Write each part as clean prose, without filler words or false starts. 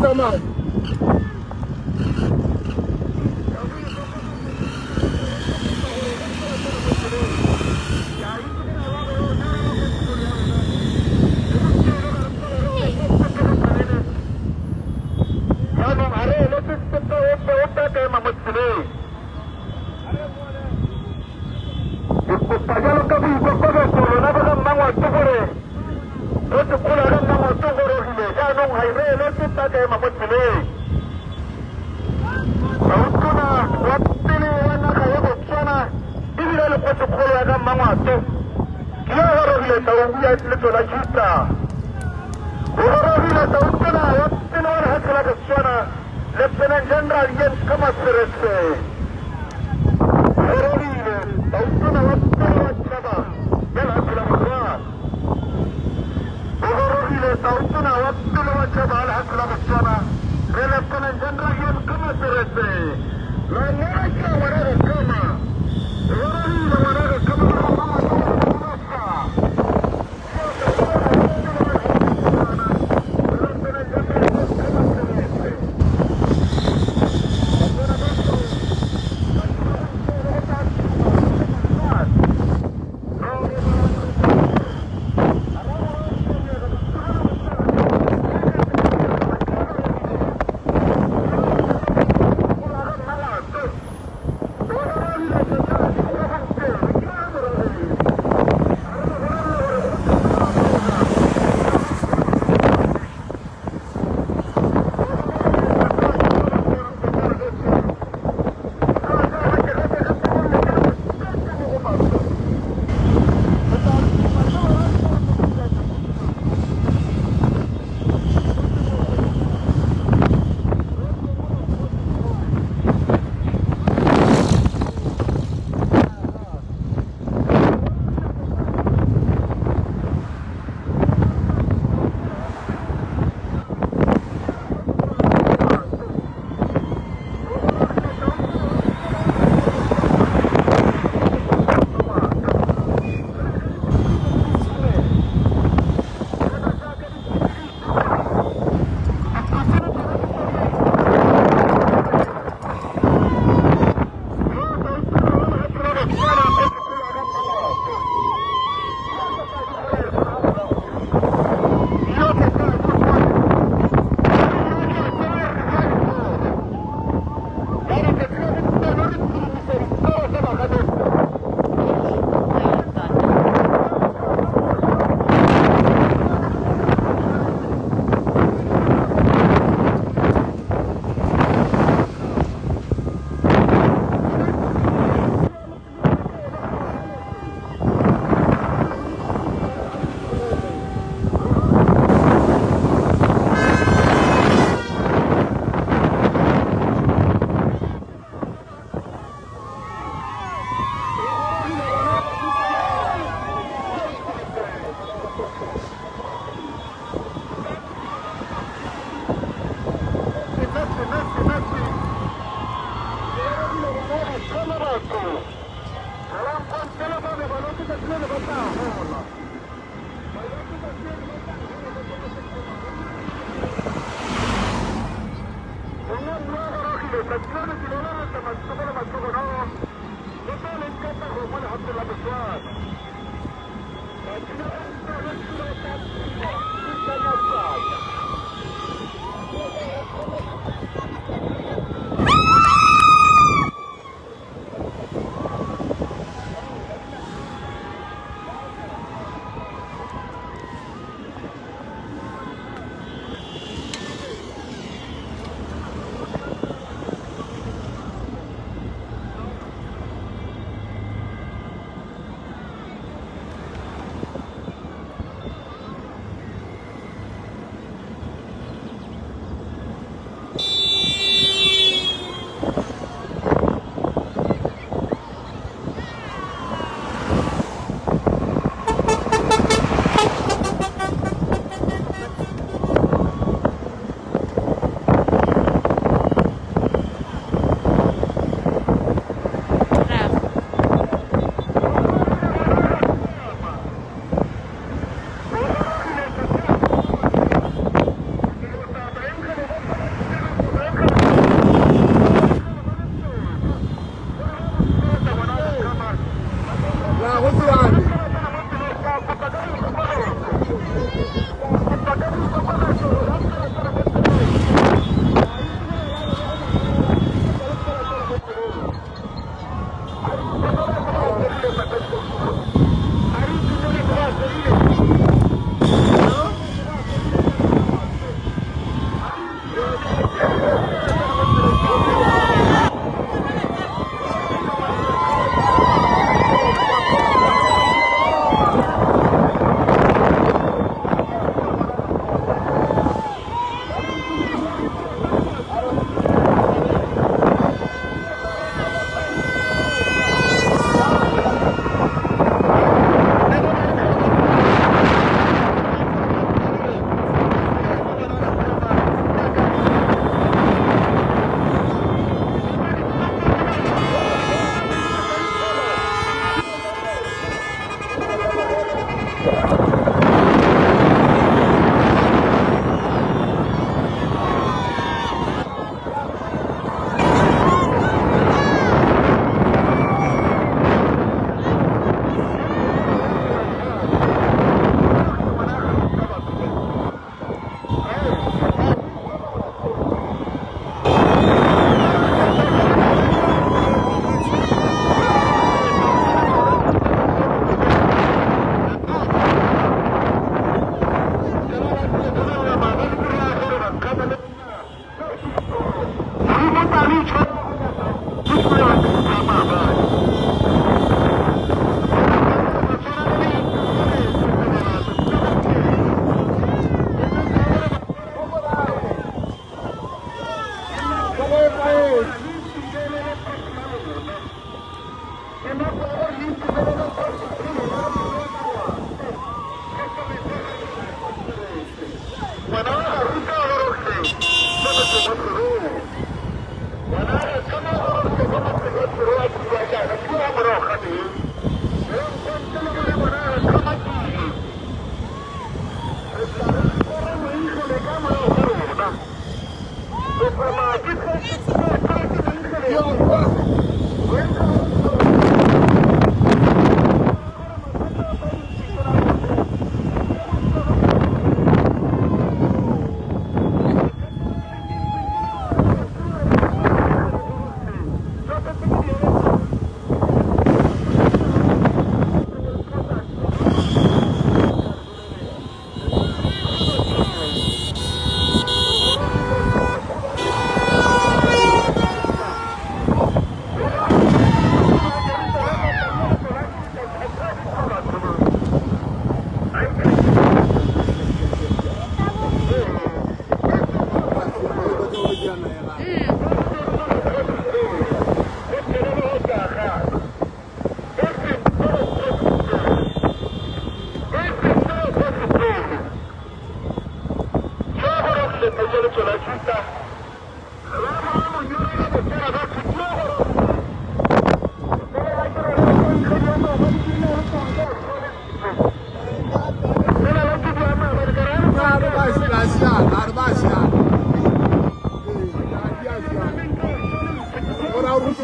Tamam.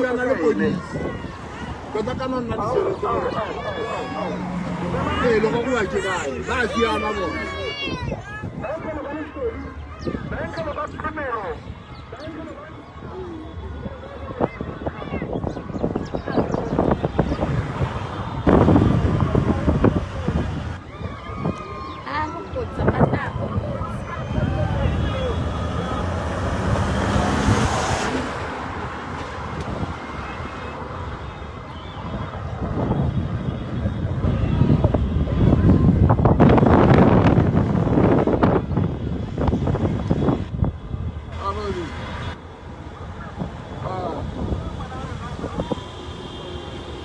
siana le polisi. Tota kana nna ditšhelete. Ee, le go bua ke kae? Ba siana bona. A go kotsa ba tla go kotsa.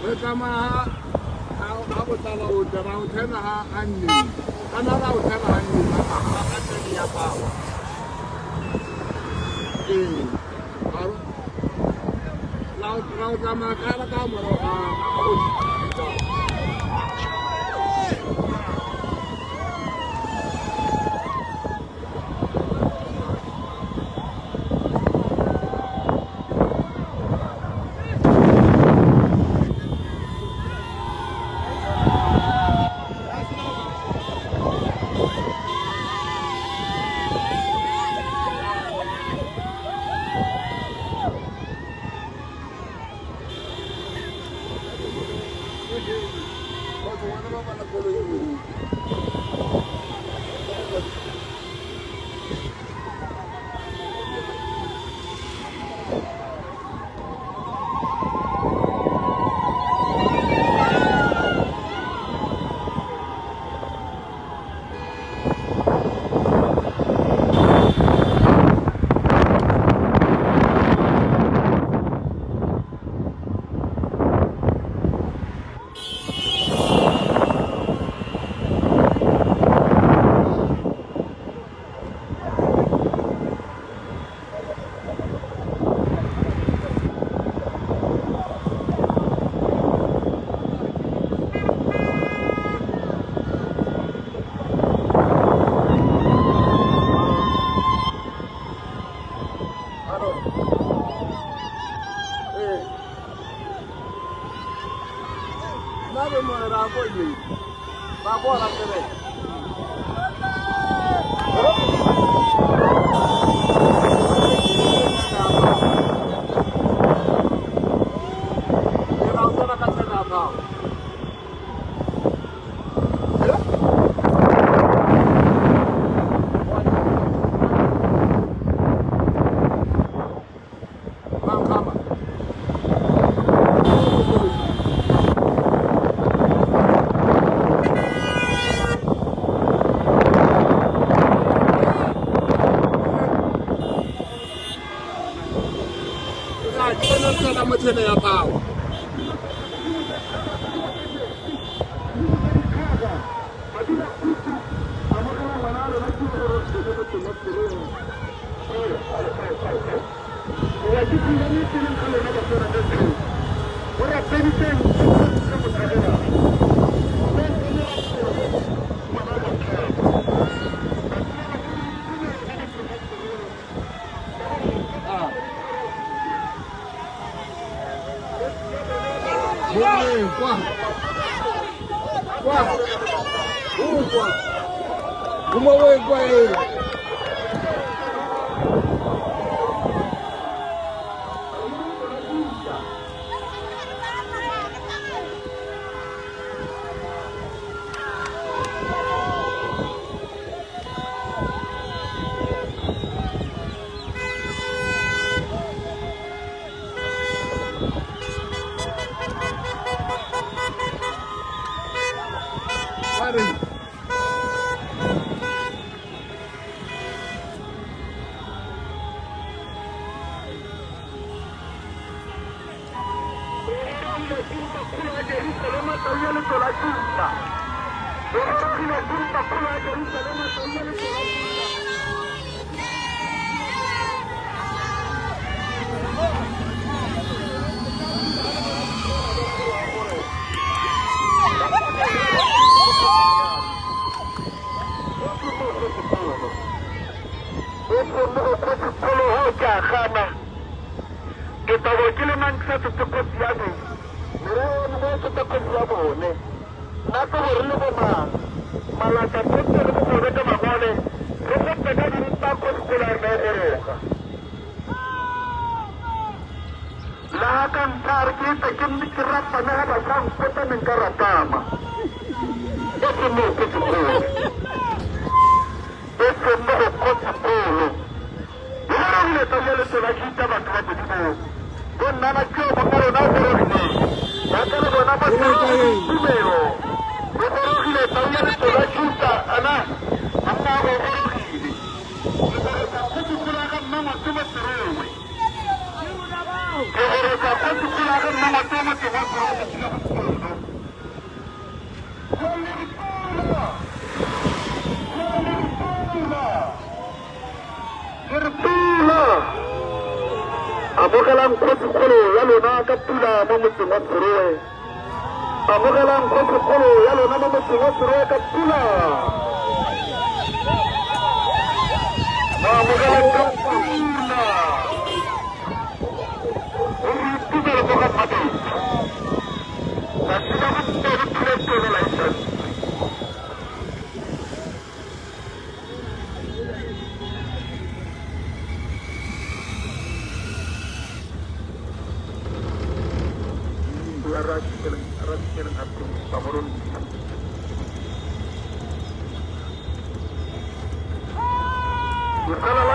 Re tsamaya ga botlala o tle ra o thena ga a nne kana ra o thena ga nne ga tene ya power ee ra o tsamaya ka morago ga Ya power. Ke tabo ke le mang ke sa tsotse kgosi ya me, merero ya me e tsotse kgosi ya bone. Nna ke gore le bomang, malata tsotlhe le bogobe ka mangole, re gope ka dimpa kgosikgolo ya rena e goroga. La ka ntlha re ke tle ke nne ke rapame ga ba tla nkgotsa ne nka rapama. E seng mo go kgosikgolo. E seng mo go kgosikgolo. Le gorogile tsa bjale tsela ke ita batho ba Modimo. Bo nnana ke yo mongwe rona o gorogileng. Jaaka le bona ba tsena go boitumelo. O gorogile tau ya letso la Juta, ana monna o gorogile. Ke gorosa kgosikgolo ya ga Mmangwato mo Serowe. Ke gorosa kgosikgolo ya ga Mmangwato motseng wa Serowe tsatsi la gompieno. Jwale re pula! Jwale re pula! Ke re pula! Amogelang kgosikgolo ya lona ka pula mo motseng wa Serowe. Amogelang kgosikgolo ya lona mo motseng wa Serowe ka pula. Mo amogelang ka pula. Go re itumelo mo ga Mabedi. Tsatsi la gompieno pula e tlolela e santse.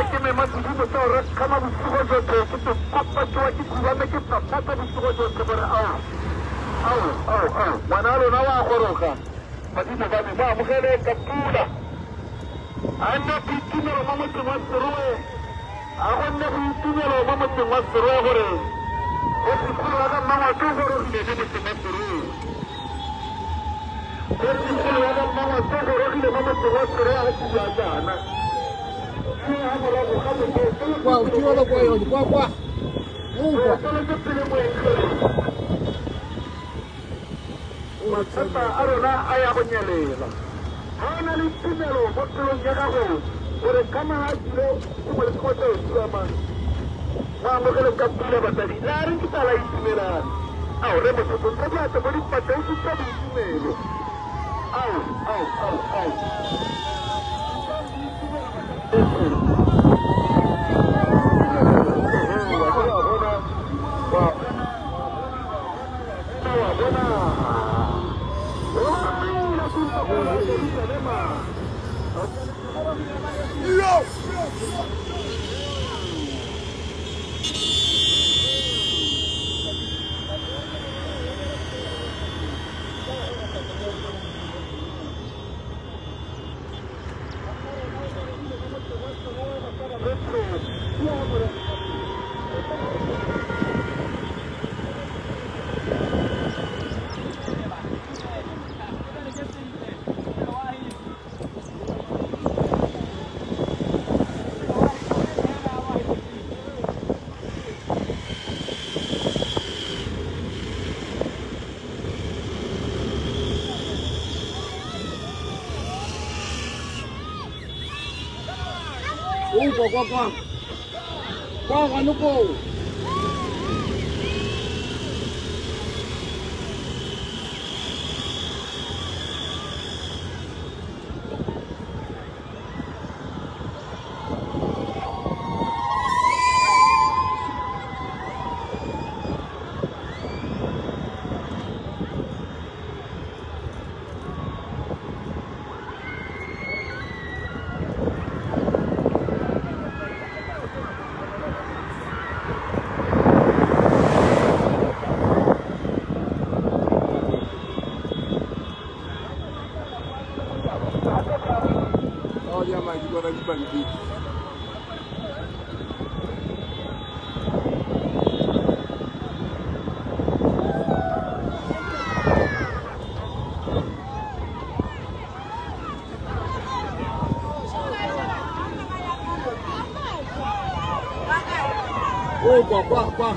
Ke ke mema sedimo sa gore kgama bosigo jotlhe ke te kopa ke wa ke khubame ke phaphatha bosigo jotlhe gore ao ao ao ao ngwana a lona wa goroga badimo ba me mo amogele ka pula a nne boitumelo mo motseng wa Serowe a go nne boitumelo mo motseng wa Serowe gore kgosikgolo ya ga Mmangwato o gorogile mo motseng wa Serowe kgosikgolo ya ga Mmangwato o gorogile mo motseng wa Serowe a ke bua jaana Kwa, uchiona kwa hiyo, kwa kwa. Unkwa. Mathata a rona a ya go nyelela. Ga o na le tumelo mo pelong ya gago gore ka mang a tsile sengwe le sengwe se o siamang, mo amogeleng ka pula batsadi. La re ke tla itumelang. Ao re motho ntsha diatla mo dipateng supa boitumelo. Ao, ao, ao, ao. Unkwa kwa kwa. Kwa kwa nuko. Oh, yeah, man, you gotta be bandit. Oh, kwa kwa kwa.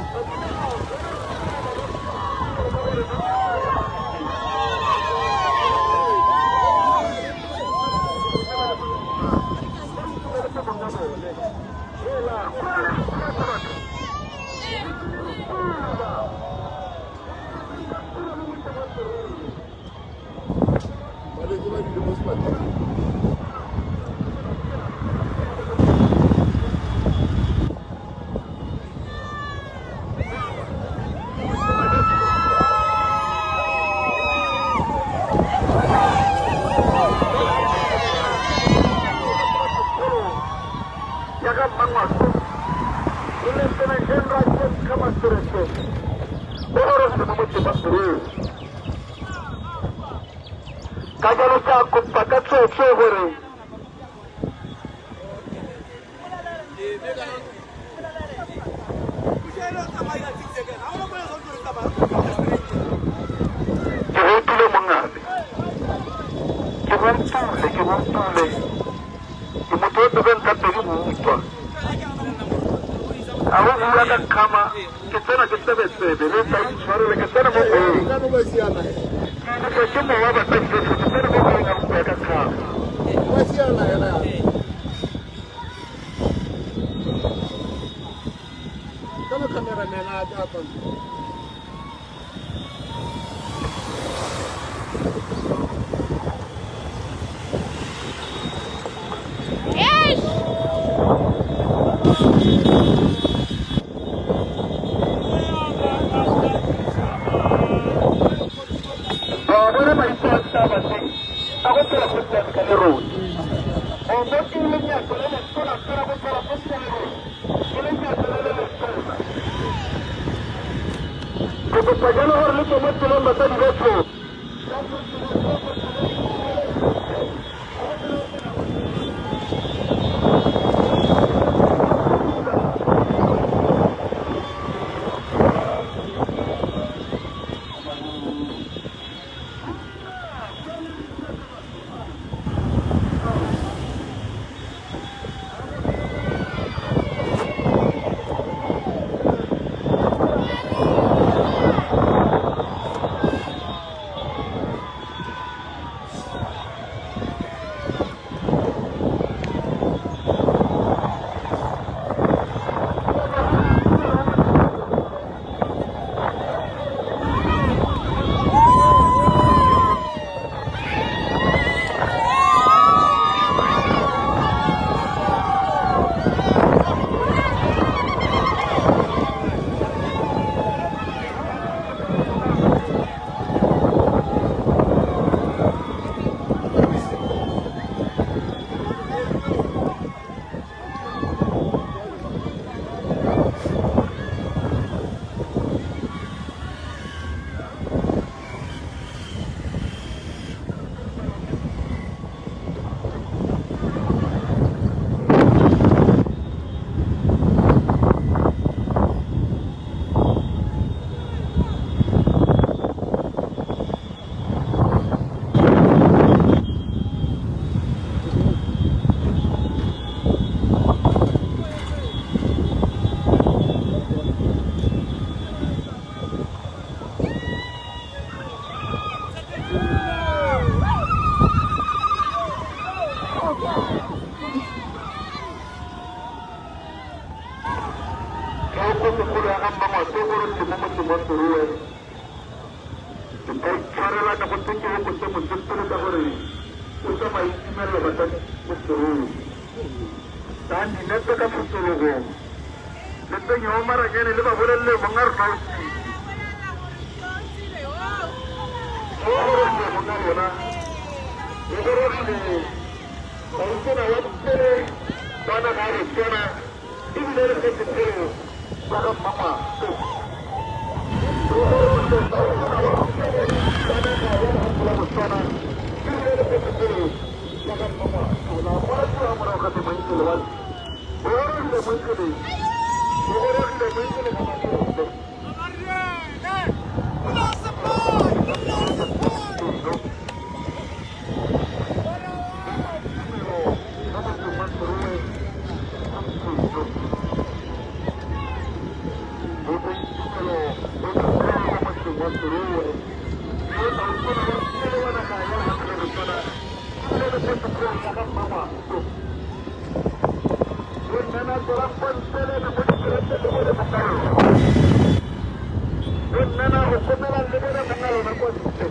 Balwetse ba dule mo sepatela. Ya ga Mmangwato e leng General James Kamaserese o gorogile mo motseng wa Serowe. Ka jalo ke a kopa ka tsweetswee gore ke go utlwile mongabe, ke go utlwile, ke go utlwile, ke motho o tsebeng ka pedi go utlwa. A go bua ka kgama ke tsena ke tsebetsebe le tsa itshwarele ke tsena mo moyeng. Ka no ba siana he. Ke ke mowa basadi ke tsena mo moyeng a go bua ka kgama. Ba siana hela ya. Ka no cameraman a tla pa. Yes! Ba bona maitse a setšhaba se a go phela go tsena ka lerole. O mo ke lenyatso le letona fela go phela go tsena lerole. Ke lenyatso le le letona. Ke kopa jalo gore le tswe mo tseleng basadi botlhe. Ke ko ya ga Mmangwato o gorogile mo motseng wa Serowe. Ke ka itshwarela ka go tse ke go mosepele ka gore o tsamaya itumelela basadi mo Serowe. Ka dinepe ka phuthologong le tsenyo maranyane le ba bolelele monga rona o tsile. O gorogile monga rona, o gorogile tautona wa pele wa naga ya Botswana ebile le kgosikgolo ya ga Mmangwato. O gorogile tautona wa pele wa naga ya lefatshe la Botswana ebile le kgosikgolo ya ga Mmangwato. La bona tsoga morago gape moengele wa o gorogile moengele, o gorogile moengele ka matlole. Bonnana go komela le bona monna lona kwa ntle.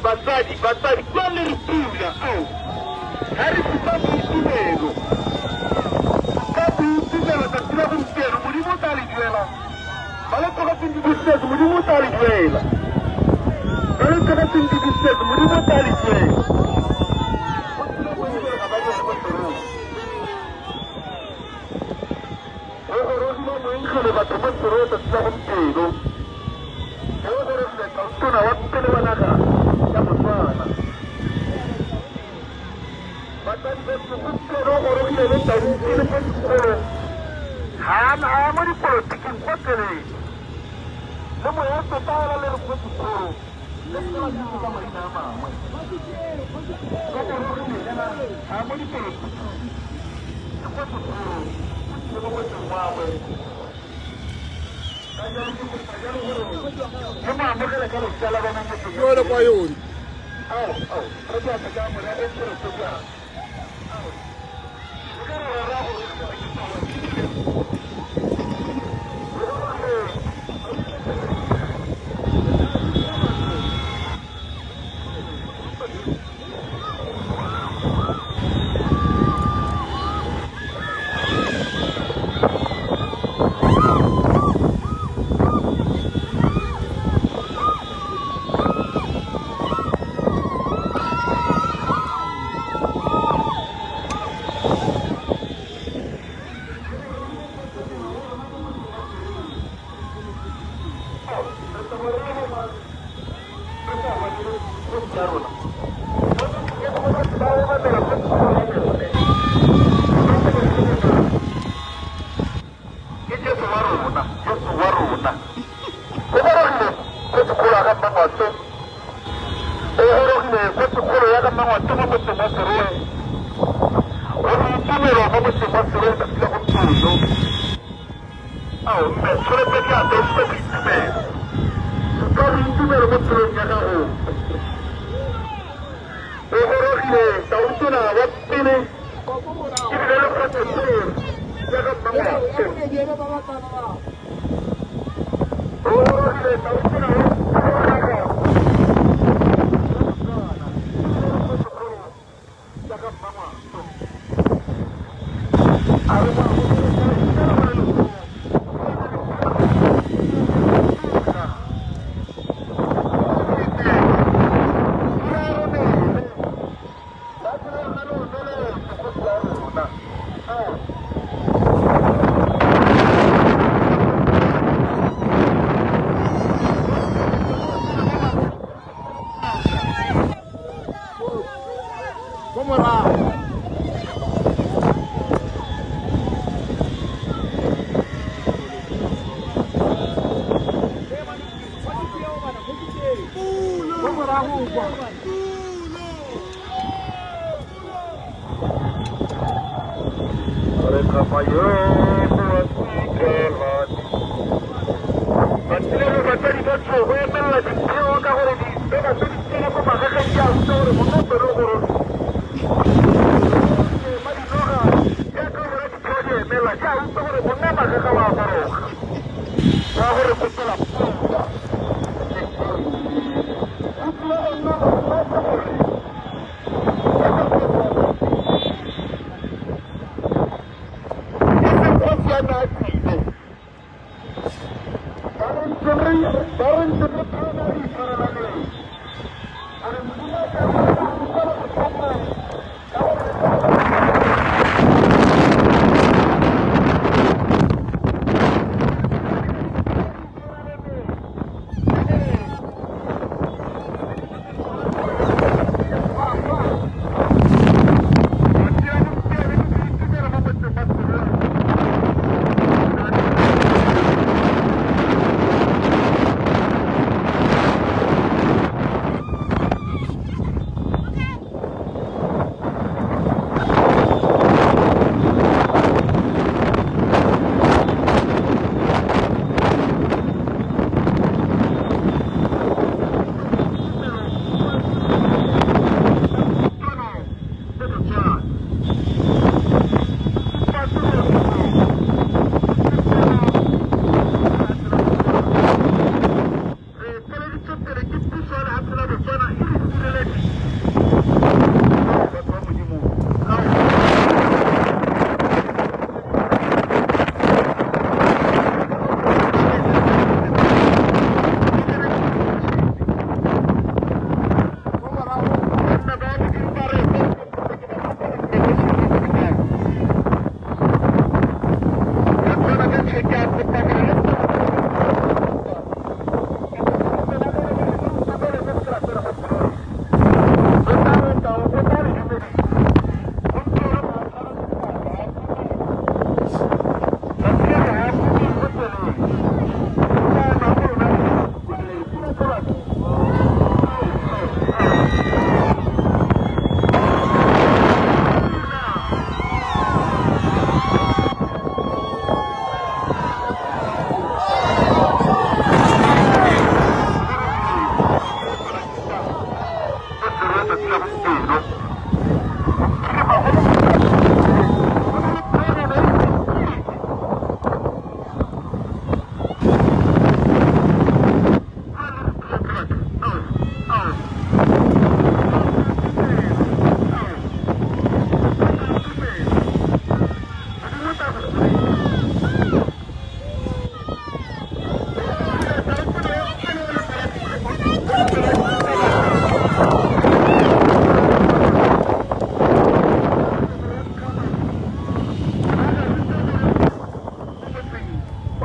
Batsadi kwa le re pula ao ha re supa boitumelo ka boitumelo tsatsi la gompieno Modimo o tla le duela ba le tlogetseng di-business Modimo o tla le duela ba le tlogetseng di-business Modimo o tla le duela. O gorogile moengele batho mo Serowe tsatsi la gompieno o gorogile tautona wa pele wa naga ya Botswana. Batsadi ba segompieno o gorogile le tauti le ko dikolong ga mo dipolotiking gotlhelele le moya tota fela le re ko dikolong le sela ke ka maina a mangwe o gorogile ga mo dipolotiking le ko dikolong le mo motseng wa gagwe. Yo le kwa yone.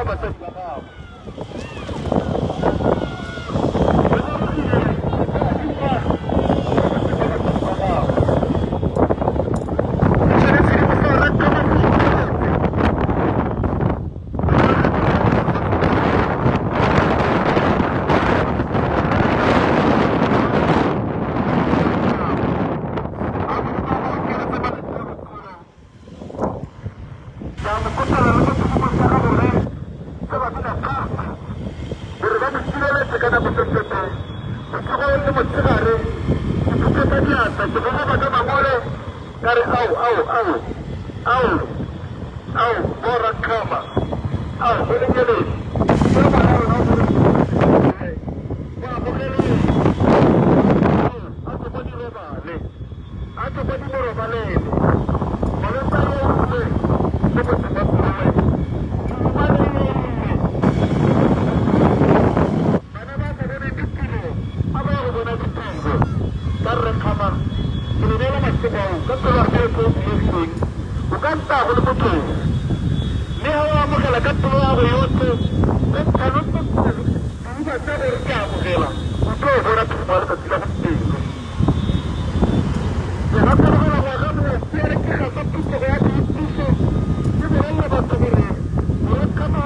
wa batsadi ba gago. Re gorogile kwa batsadi ba gago. Re tshwanetse go fa re kama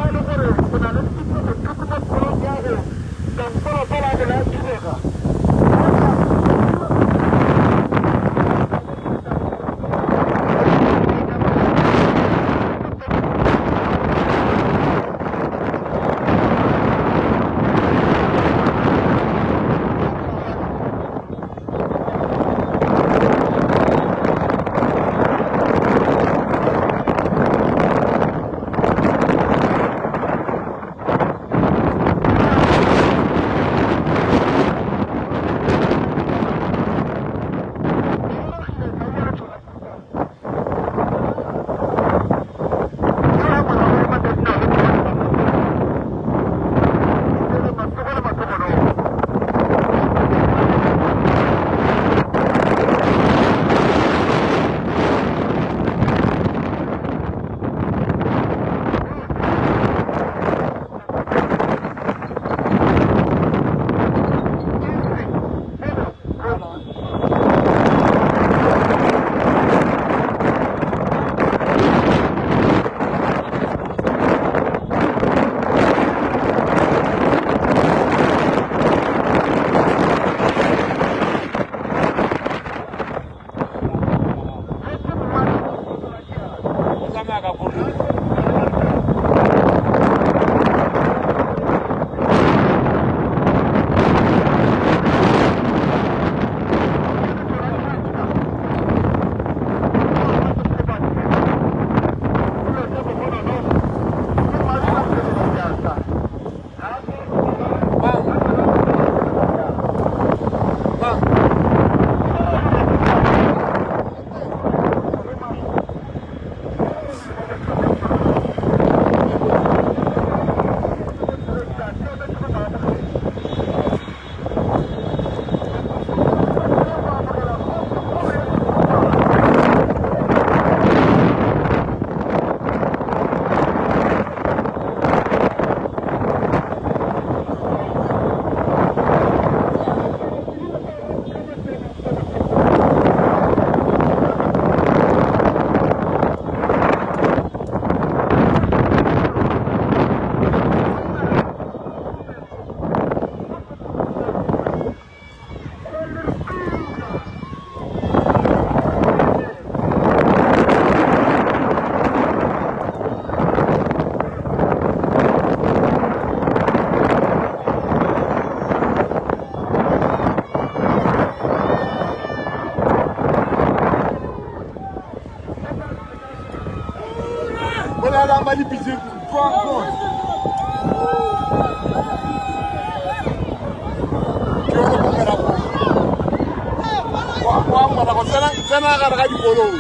Tsena gare ga dikoloi.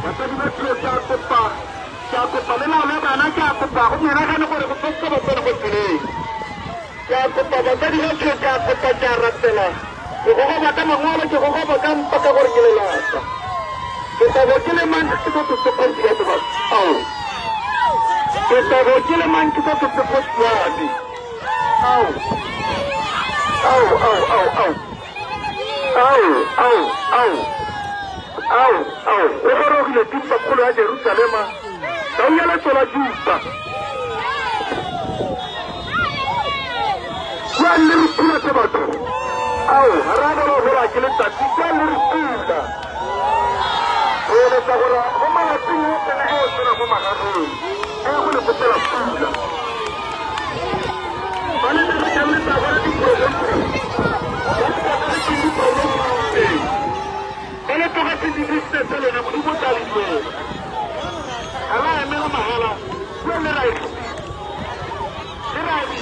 Batsadi ba tlo ke a kopa, ke a kopa le lona bana ke a kopa go Menagane gore go fetsa ba tsena go tseleng. Ke a kopa batsadi ba ke a kopa ke a ratela. Ke gogoba ka mangwalo ke gogoba ka mpa ka gore ke lelapa. Ke tla bo ke le mang ke sa tlotse kgosi ya me ao. Ke tla bo ke le mang ke sa tlotse kgosi ya me. Ao. Ao ao ao ao. Ao ao ao. Ao ao. O gorogile timpakgolo ya Jerusalema. Tau ya letso la Juta. Kwa le re pula tse batho. Ao, ga re a bona gola ke letsatsi kwa le re pula. Go eletsa gore mo malatsing a tsena ge o tsena mo magareng a go le kopela pula. Ba le berekang le tsa bona dipromotion. Ba le tlogetseng dipromotion. Ba le tlogetseng di-business tsa lona Modimo o tla le duela. Ga la emela mahala kwa le ra e le ra e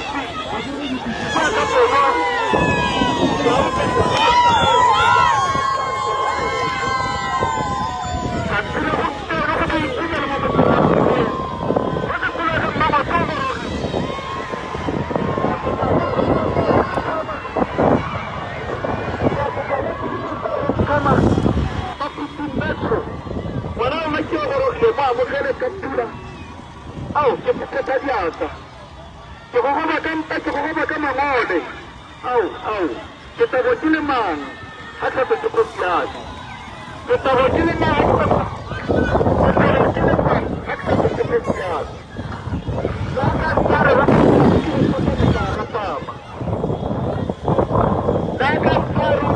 kwa ka pona. Ao, ke phephetha diatla. Ke gogoba ka mpa, ke gogoba ka mangole. Ao, ao, ke tla bo ke le mang ga tlhatswe kgosi ya me. Ke tla bo ke le mang ga ke tla bo ke le mang ga tlhatswe kgosi ya me. Jaaka tsa re ba ke tla rapama. Jaaka tsa re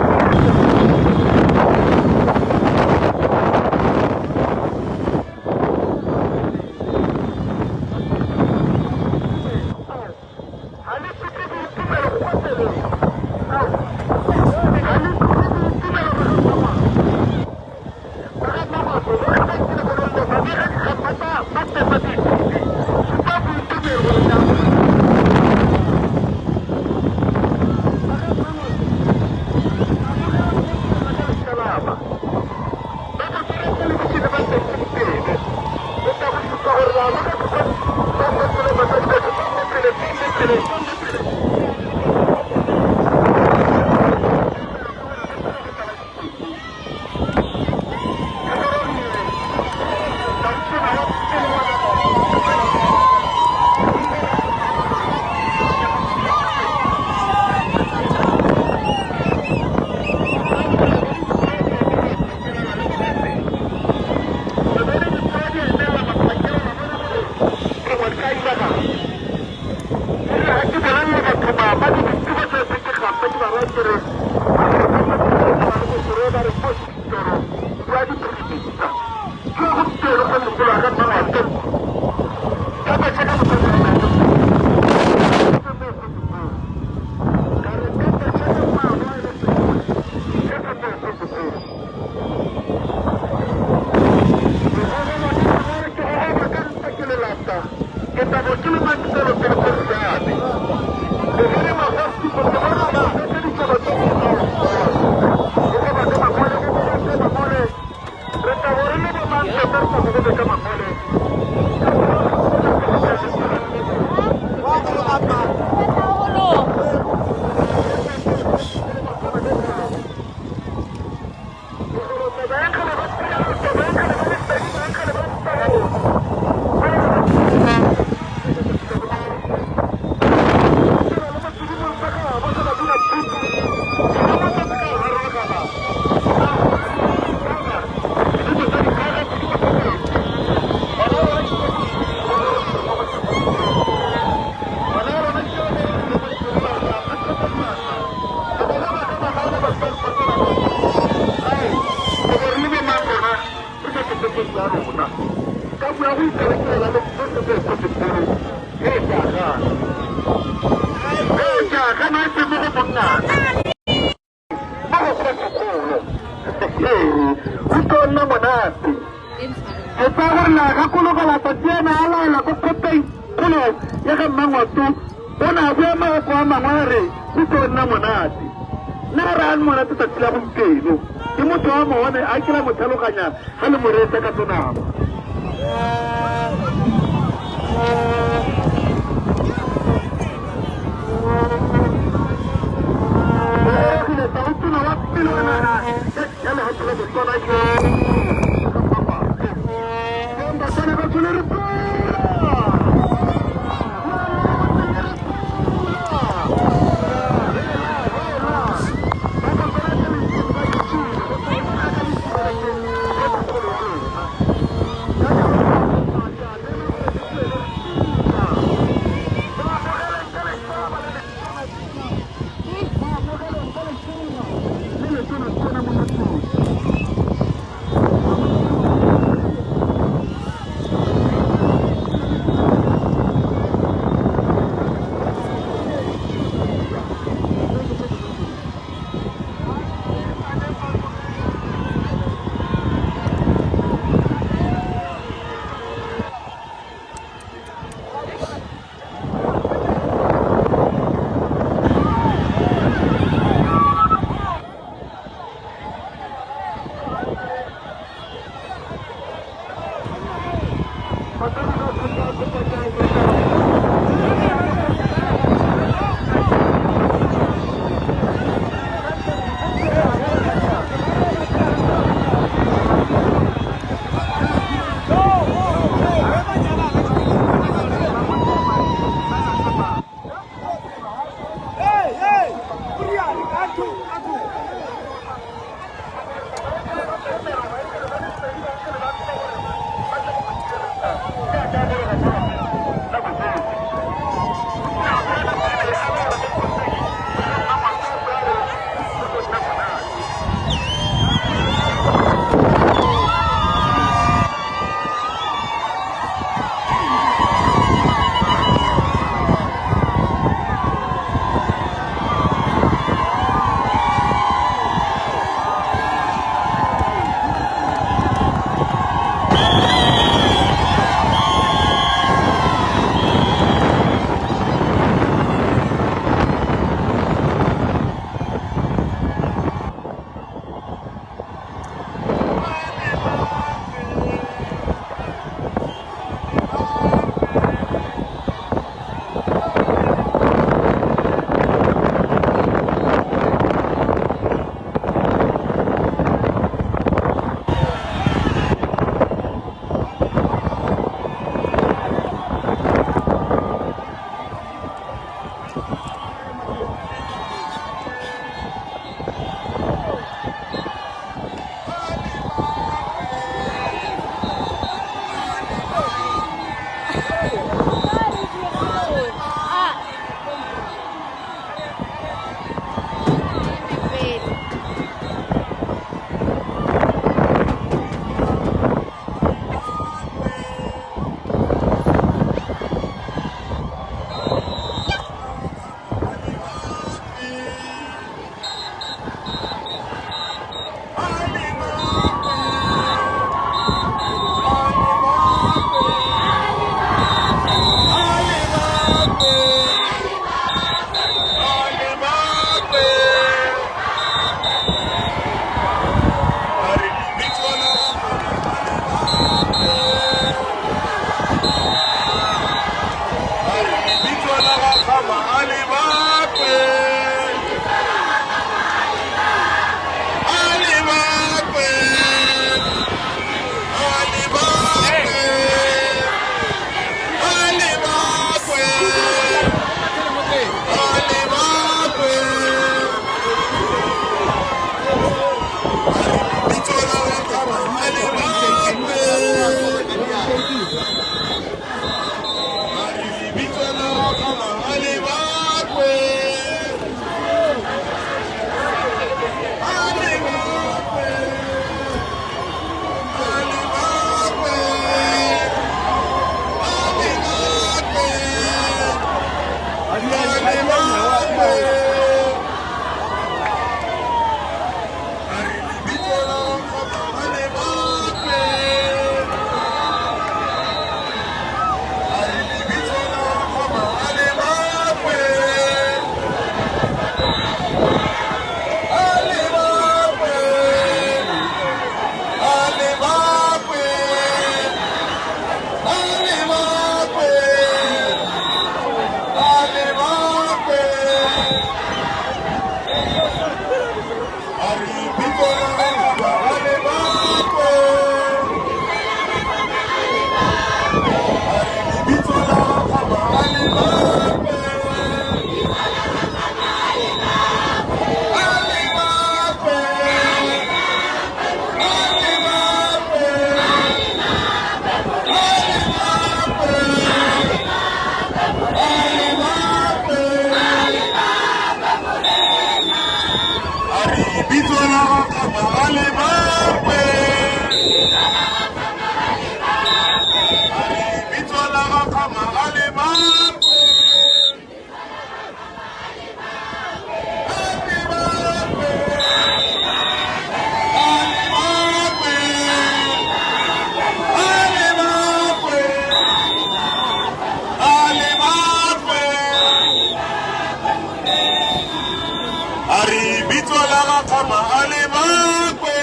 Kgama a le bakwe.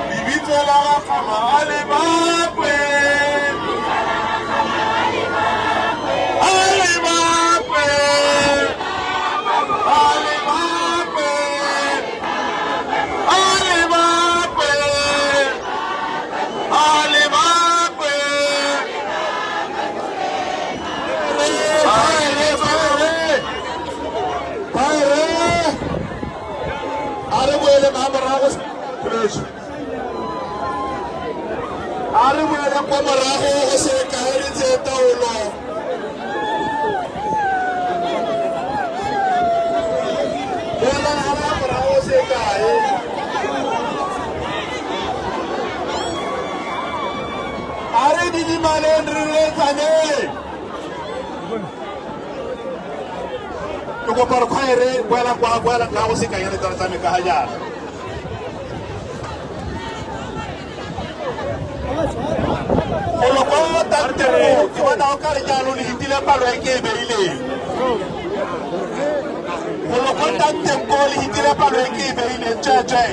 Lebitso la ga Kgama a le bakwe. A le bakwe. A le bakwe. A le bakwe. A le bakwe. A re boele ka morago, a re boele kwa morago go se kae re tseye taolo. Boelang ga morago go se kae. A re didimaleng, re reetsaneng. Ke kopa re kgwaere, boela kwa, boela ka go se kae re tsame ka ga jaana. Golo kwa tantego ke bona o ka re jaanong le hitile palo e ke e beileng. Golo kwa tanteng ko le hitile palo e ke e beileng, tsweetswe.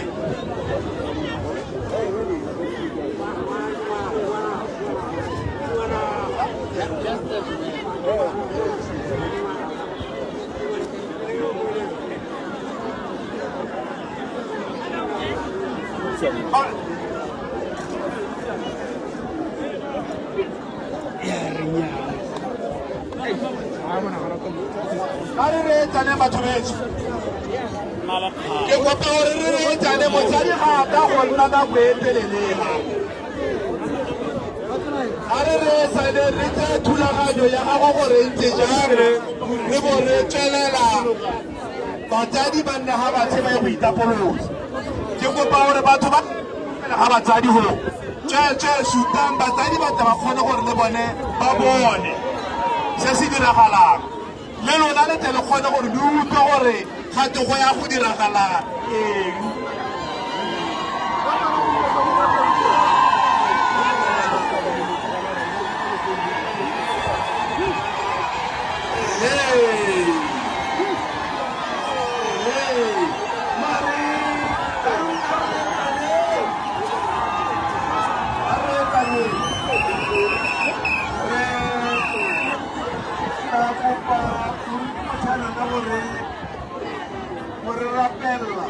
A re reetsane, batho betsho. Ke kopa gore re reetsane. Motsadi ga a ka go nna nako e telele. A re reetsane, re tseye thulaganyo ya gago gore e ntse jang, re bo re tswelela. Batsadi ba nne ga batshe ba ye go itapolosa. Ke kopa gore batho ba ga batsadi go tsweetswe sutang, batsadi ba tle ba kgone gore le bone ba bone se se diragalang, le lona le tle le kgone gore le utlwe gore gate go ya go diragala eng. Hey! Hey! Mare, a re tsaneng. Re tla kopa moruti Motshwanana gore rapella.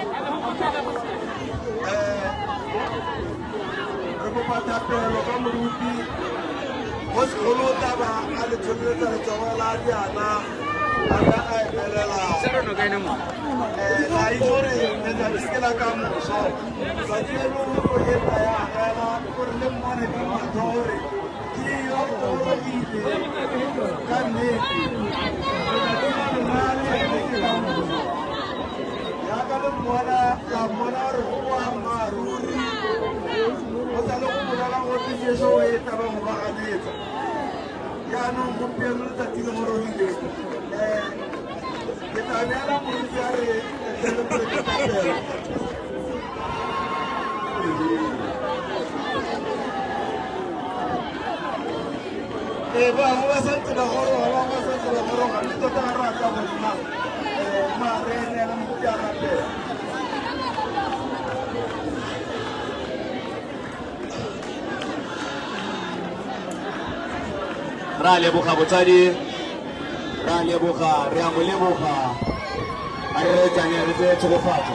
Re kopa thapelo ka moruti go sekolo taba a le tsholeletsa letsogo la diana a ka a emelela. A itse gore letsatsi ke la ka moso, tsatsi le lengwe o eta ya agela gore le mmone ka matlho gore ke yo gorogile ka nnete. Letsatsi la lona le ene ke ka moso, yaka le mmona, la mmona gore go boammaaruri go sa le go bolela gote Jesu o eta ba go ba ganetsa. Jaanong gompieno letsatsi le gorogile. Ke tla neela moruti a re etele pele ka thapelo. Ee, bangwe ba santse ba goroga, bangwe ba santse ba goroga, mme tota ga re a tla go nna mare neela moruti a rapela. Ra leboga botsadi, ra leboga, re a mo leboga. A re reetsane, re tseye tshegofatso.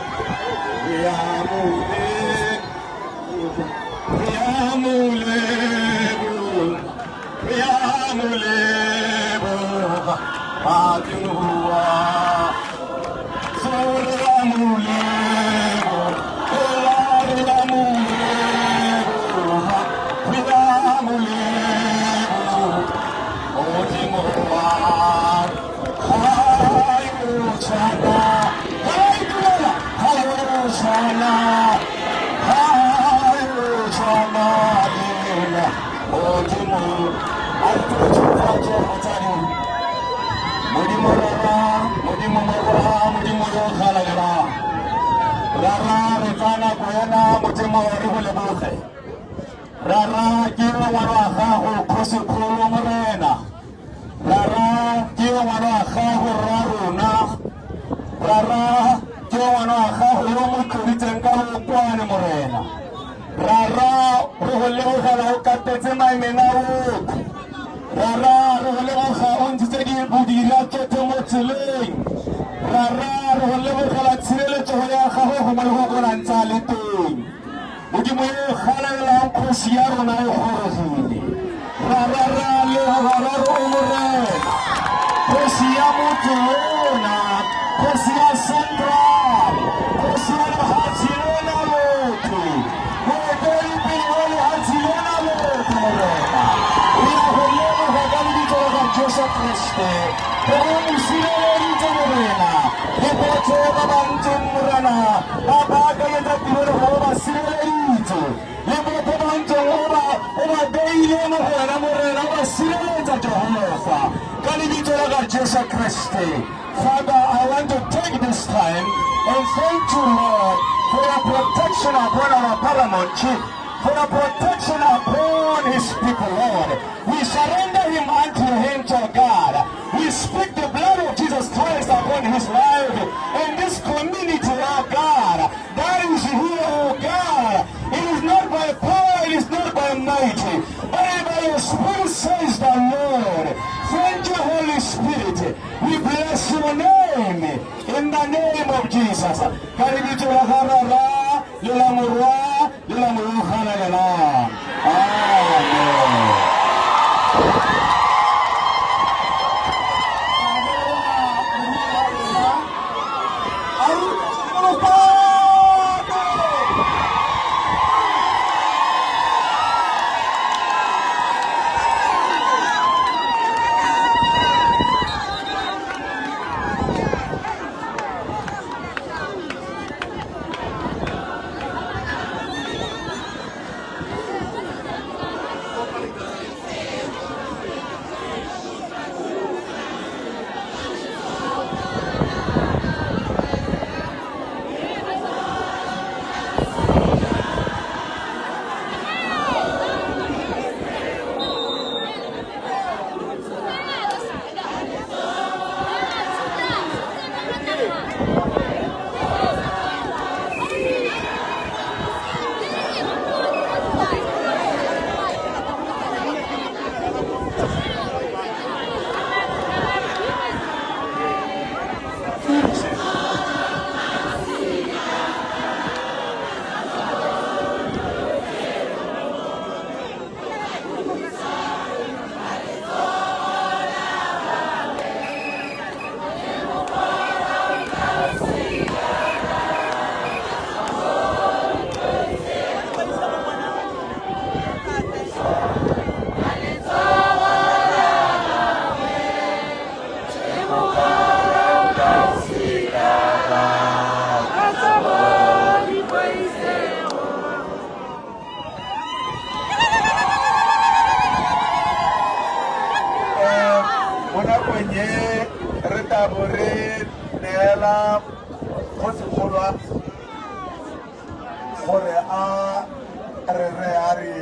Re a mo leboga, re a mo leboga, re a mo leboga Badimo. So re a mo leboga, re a mo leboga, re a mo leboga Modimo wa ga o tshwana, ga itumela, ga o tshwana, ga o tshwana ena Modimo. A re tshegofatso motsadi. Modimo Rara, Modimo Morwa, Modimo yo galalelang, Rara, re tsaya nako ena, Modimo, re go leboge. Rara, ke ngwana wa gago, kgosikgolo morena. Rara, ke ngwana wa gago, rra rona. Rara ke ngwana wa gago yo mo tloditseng ka lookwane Morena. Rara re go lebogela o katetse maemeng a otlhe. Rara re go leboga o ntshitse bodila tsotlhe mo tseleng. Rara re go lebogela tshireletsego ya gagwe gongwe le gongwe ko ntse a le teng. Modimo yo o galalelang kgosi ya rona e gorogile. Rara re a leboga ra re o Morena. Kgosi ya motho ona, kgosi ya Central, kgosi ya lehatshe lona lotlhe, moeteledipele wa lehatshe lona lotlhe Morena. Re a go leboga ka lebitso la ga Jesu Kriste gore o mo sireleditse Morena le botlhe ba ba ntseng Morena ba baakanyetsa tiro le gore o ba sireleditse le botlhe ba ntseng o ba beile mo go wena Morena o ba sireletsa Jehofa ka lebitso la ga Jesu Kriste. Father, I want to take this time and thank you, Lord, for your protection upon our paramount chief, for your protection upon his people, Lord. We surrender him unto your hands, O God. We speak the blood of Jesus Christ upon his life and this community, O God. That is here, O God. It is not by power, it is not by might, but by your Spirit, says the Lord. Thank you, Holy Spirit. We bless your name in the name of Jesus. Ka lebitso la ga Rara, le la Morwa, le la Moya o Halalelang. Amen. Mo nakong e re tla bo re neela kgosigolo gore a re re a re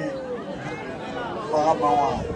ba ga Mangwane.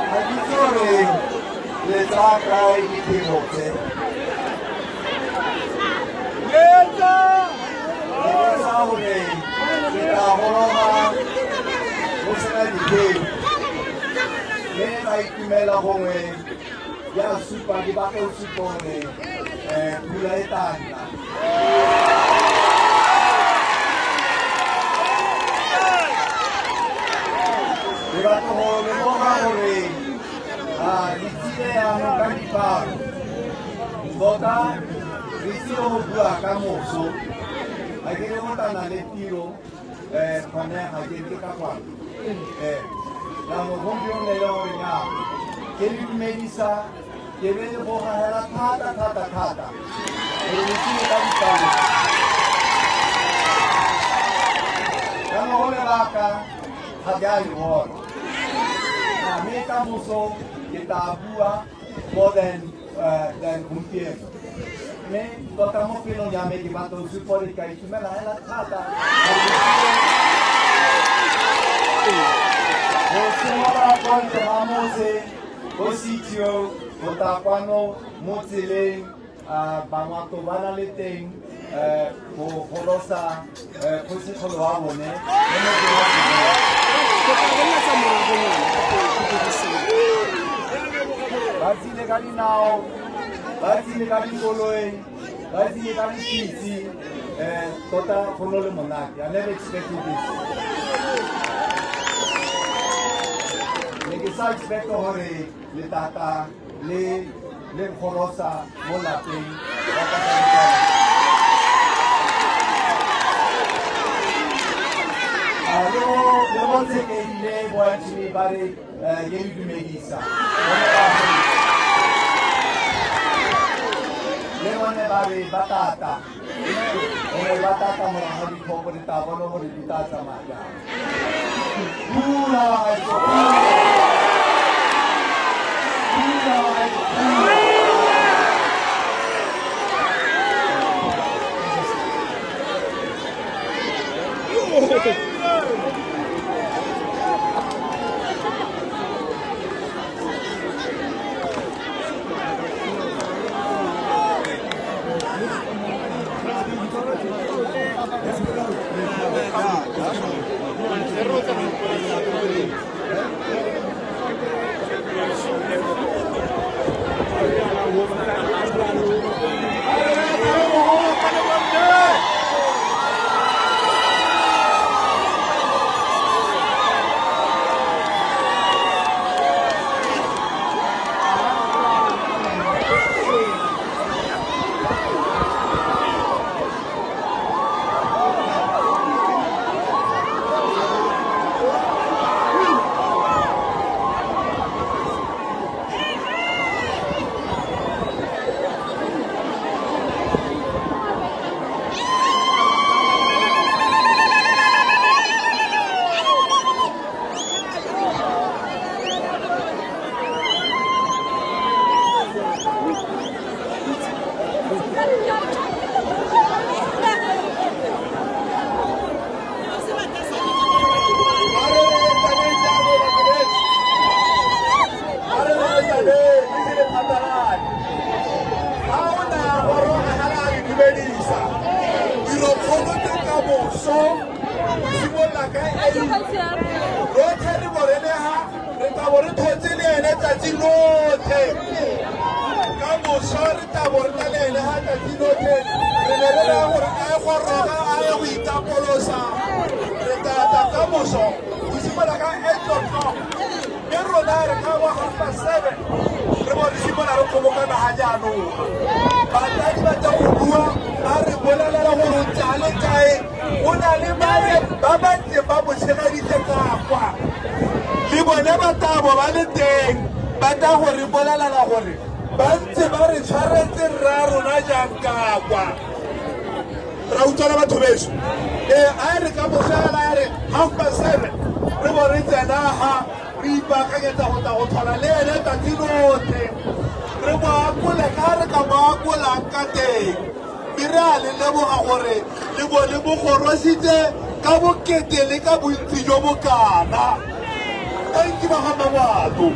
Ga ke itse gore le tsaya kae ditiro tse. Itumela gore re tla goroga go sena dikeo, mme ra itumela gongwe ya supa ke batla go supa gore pula e tla nna. Ke batla go lemoga gore re tsile jaanong ka dipalo, tota re tsile go bua ka moso. Ga ke re go tla le tiro gone ga ke ke ka kwano. Jaanong gompieno ne e le gore nya ke le dumedisa, ke be le boga hela thata thata thata gore le tsile ka dipalo. Jaanong go lebaka ga ke a le bona, mme ka moso ke tla bua more than gompieno. Mme tota mo pelong ya me ke batla go supa gore ka itumela hela thata go simolola kwa ntle ga motse ko CTO go tla kwano mo tseleng. Bangwato ba na le teng go golosa kgosikgolo wa bone mo motseng wa Sebola. Ke tla bolela moragonyana go dirisiwa. Ba tsile ka dinao, ba tsile ka dikoloi, ba tsile ka dipitse. Tota go no le monate. I never expected this. Ne ke sa expect gore letata le le gorosa mo lapeng wa ka. Le bo Tshekedile bo Anthony ba re ke le dumedisa. Le bone ba re ba tata gore ba tata morago ga ditlhopho, re tla bona gore di tla tsamaya jang. Pula bagaetsho, pula, pula bagaetsho, pula. Tirokgolo ke ka moso, simolola ka 8. Rotlhe re bo re le ha, re tla bo re thotse le ene tsatsi lotlhe. Ka moso re tla bo re na le ene ha tsatsi lotlhe. Re ne re raya gore a ye goroga, a ye go itapolosa. Re tla tla ka moso go simolola ka 8 o'clock, mme rona re ka bo 7:30 re bo re simolola re kgobokana. Ga jaanong batsadi ba tla go bua, ba re bolelela gore o ntse a le kae. O na le bale ba ba ntse ba mo tshegeditse ka kwa, le bone ba tabo ba le teng, ba tla go re bolelela gore ba ntse ba re tshwaretse rra rona jang ka kwa. Ra utlwana batho beso? Ee, a re ka mosela ya re 7:30 re bo re tsena ha, re ipaakanyetsa go tla go tlhola le ene tsatsi lotlhe, re mo akole ka re ka mo akolang ka teng. Mme re a le leboga gore le bo le mo gorositse ka bokete le ka bontsi jo bokana. Thank you, ba ga Mangwato.